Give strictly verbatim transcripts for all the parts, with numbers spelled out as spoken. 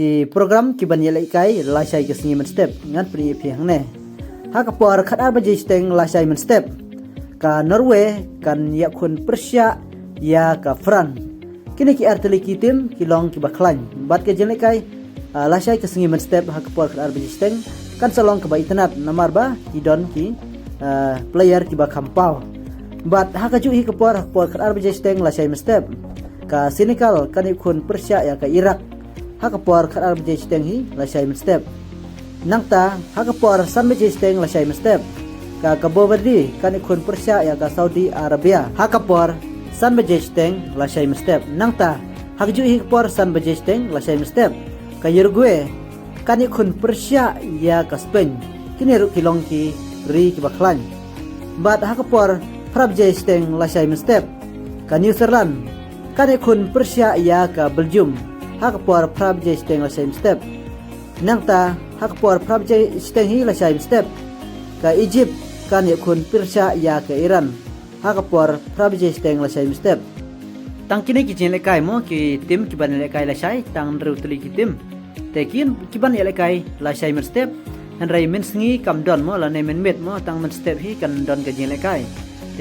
Ki program kiban ïalehkai lashai ka sngi mynstep ngan pyni ïa phi hangne. Ha ka por khatar baje shiteng lashai mynstep, ka Norway kan ïakhun pyrshah ïa ka France. Kine ki artylli ki tim ki long kiba khlaiñ bad ka jinglehkai, ah, lashai ka sngi mynstep ha ka por khatar baje shiteng kan sa long kaba itynnad namar ba ki don ki, ah, player kiba kham paw. Bad ha kajuh hi ka por, ha ka por khatar baje shiteng lashai mynstep, ka Senegal kan ïakhun pyrshah ïa ka Iraq. Ha ka por khatar baje shiteng hi lashai mynstep. Nangta ha ka por san baje shiteng lashai mynstep, ka Cabo Verde kan ïakhun pyrshah ïa ka Saudi Arabia. Ha ka por san baje shiteng lashai mynstep. Nangta ha kajuh hi ka por san baje shiteng lashai mynstep, ka Uruguay kan ïakhun pyrshah ïa ka Spain. Kine ruh ki long ki ri kiba khlaiñ. Bad ha ka por phra baje shiteng lashai mynstep, ka New Zealand kan ïakhun pyrshah ïa ka Belgium. Ha ka por phra baje shiteng lashai mynstep. Nangta ha ka por phra baje shiteng hi lashai mynstep, ka Egypt kan ïakhun pyrshah ïa ka Iran. Ha ka por phra baje shiteng lashai mynstep. Tang kine ki jinglehkai mo, ki tim kiban ïalehkai lashai, tang hynriew tylli ki tim. Te kin kiban ïalehkai lashai mynstep. Hynrei mynsngi kam don mo, lane mynmiet mo, tang mynstep hi kan don ka jinglehkai.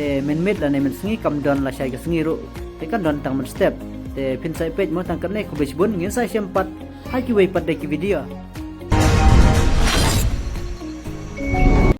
Te mynmiet lane mynsngi kam don lashai ka sngi ruh, te kan don tang mynstep. Te phin sa ïa peit mo tang katne, khublei shibun, ngin sa ïashem pat ha kiwei pat de ki video.